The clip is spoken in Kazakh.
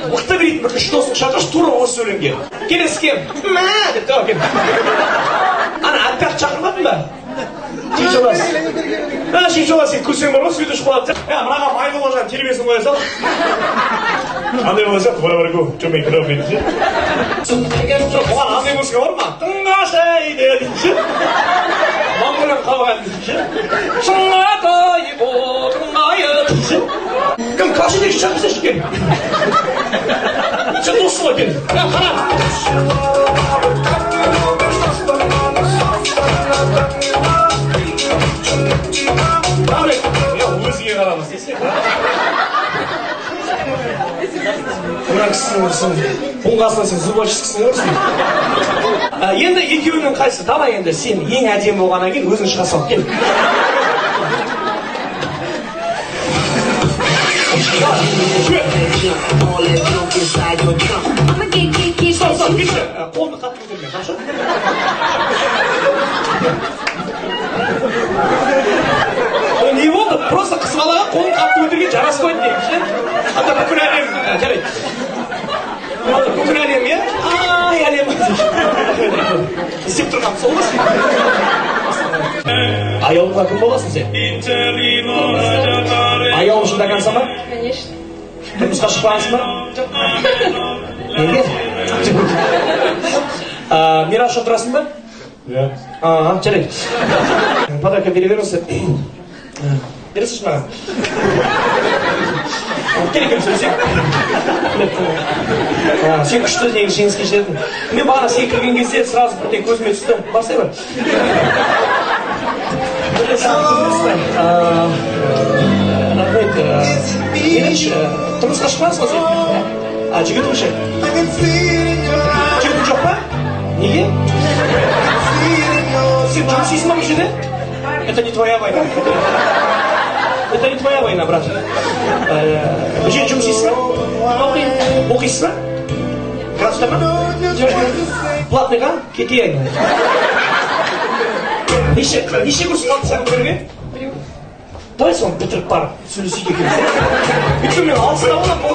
Мықты билейтін бір үш досың шақыршы тура осы өлеңге. Келесі кем? Мә деп, давай, кел. Ана аппақ шақырмадың ба? Шешалас. А, шешалас, сен күлсең бар ғой, свет өшіп қалады. Ә, мынаған майлы болған термесін қоя сал. Андай болса, бара бара го, жомай кіре ше. Жоқ, оған андай музыка бар ма? Тыңдашы дейтін ше. Моңғолияның халық әні дейтін ше. Шыңатай тыңдайы дейтін ше. Кім кашелек шақырсайшы, кел. Сен доссың ғой, кел. Ә, қара. Рахмет. Я өзіңе қарамыз десең, мына кісінің ұрсын. Оң қасына сен зубочисткісің ұрсын. Енді екеуінің қайсысы? Давай, енді сен ең әдемі болғаннан кейін өзің шыға сал, кел. Стоп, стоп, кетші. Қолыңды қатты көтерме, хорошо? Ол не болды? Просто қыз балаға қолын қатты көтерген жараспайды негізі ше. Ата бүкіл әлем, жарайды. Ата бүкіл әлем, иә? Ай, әлем. Іздеп тұрған сол ғой. Аяулымға кім боласың сен? Аяулым үшін до конца ма? Конечно. Тұрмысқа шықпағансың ба? Жоқ. Неге? Мирас отырасың ба? Иә. А, жарайды. Подарка бере беріңіз. Бере салшы маған. Кел, екеуміз сөйлесейік. Сен күшті негізі жеңіске жететін. Мен бағана сен кірген кезде сразу бірден көзіме түсті. Барсай бар. Бірден саған көзіме түсті. Рахмет. Меніңше, тұрмысқа шықпадыңыз ғой сен? А, жігітің ше? Жігітің жоқ па? Неге? Сен жұмыс істейсің ба бұл жерде? Это не твоя война. Это не твоя война, брат. Бұл жерде жұмыс істейсің ба? Оқимын. Оқисыз ба? Грантта ма? Платныйға? Кетейін. Неше курс қалды саған бітіруге? Біреу. Давай соны бітіріп барып сөйлесейік екеуміз. Өйткені мен алыста боламын.